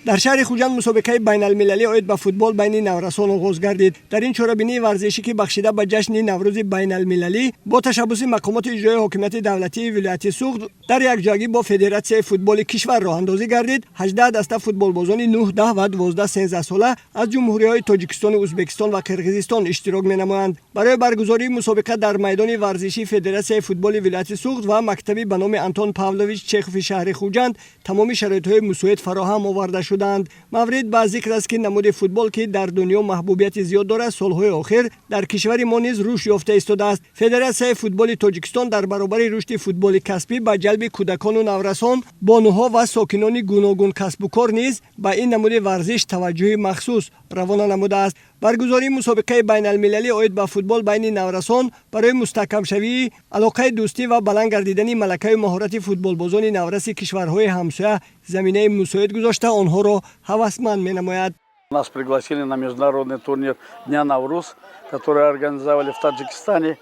Дар шаҳри Хуҷанд мусобиқаи байналмилалӣ оид ба футбол байни наврасон оғоз гардид. Дар ин чорабинии варзишӣ, ки бахшида ба ҷашни Наврӯзи байналмилалӣ бо ташаббуси мақомоти иҷроии ҳокимияти давлатии вилояти Суғд дар якҷоягӣ бо Федератсияи футболи кишвар роҳандозӣ гардид, 18 даста футболбозони 9, 10 ва 12, 13 сола аз ҷумҳуриҳои Тоҷикистону Ӯзбекистон ва Қирғизистон иштирок менамоянд. Барои баргузории мусобиқа дар майдони варзишии Федератсияи футболи вилояти Суғд ва мактаби ба номи Антон Павлович Чехови шаҳри Хуҷанд тамоми шароитҳои мусоид фароҳам оварда шудаанд. Маврид ба зикр аст, ки намуди футбол, ки дар дунё маҳбубияти зиёд дорад, солҳои охир дар кишвари мо низ рушд ёфта истодааст. Федератсияи футболи Тоҷикистон дар баробари рушди футболи касбӣ ба ҷалби кӯдакону наврасон, бонуҳо ва сокинони гуногун касбу кор низ ба ин намуди варзиш таваҷҷӯҳи махсус равона намудааст. Баргузории мусобиқаи байналмилалӣ оид ба футбол байни наврасон барои мустаҳкамшавии алоқаи дӯстӣ ва баланд гардидани малакаю маҳорати футболбозони навраси кишварҳои ҳамсоя заминаи мусоид гузошта, онҳоро ҳавасманд менамояд. Нас пригласили на международный турнир Дня Навруз, который организовали в Таджикистане.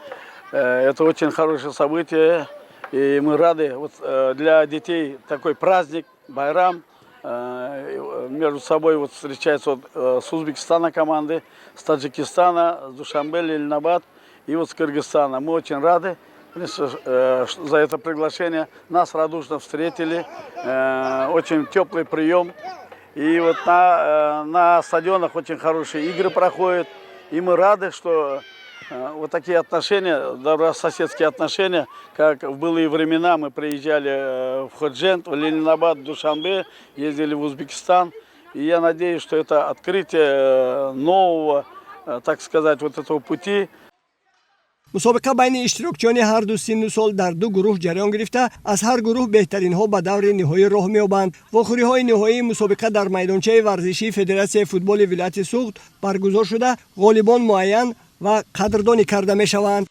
Это очень хорошее событие, и мы рады. Вот для детей такой праздник, Байрам. Между собой вот встречаются вот с Узбекистана команды, с Таджикистана, с Душанбе, Ленинабад и вот с Кыргызстана. Мы очень рады за это приглашение. Нас радушно встретили, очень теплый прием. И вот на стадионах очень хорошие игры проходят. И мы рады, что вот такие отношения, добрососедские отношения, как в былые времена мы приезжали в Ходжент, в Ленинабад, в Душанбе, ездили в Узбекистан. И я надеюсь, что это открытие нового, так сказать, вот этого пути. Мусобиқа байни иштирокчиёни ҳар ду синну сол дар ду гурӯҳ ҷараён гирифта, аз ҳар гурӯҳ беҳтаринҳо ба даври ниҳоӣ роҳ меёбанд. Вохӯриҳои ниҳоии мусобиқа дар майдончаи варзишии Федератсияи футболи вилояти Суғд баргузор шуда, ғолибон муайян ва қадрдонӣ карда мешаванд.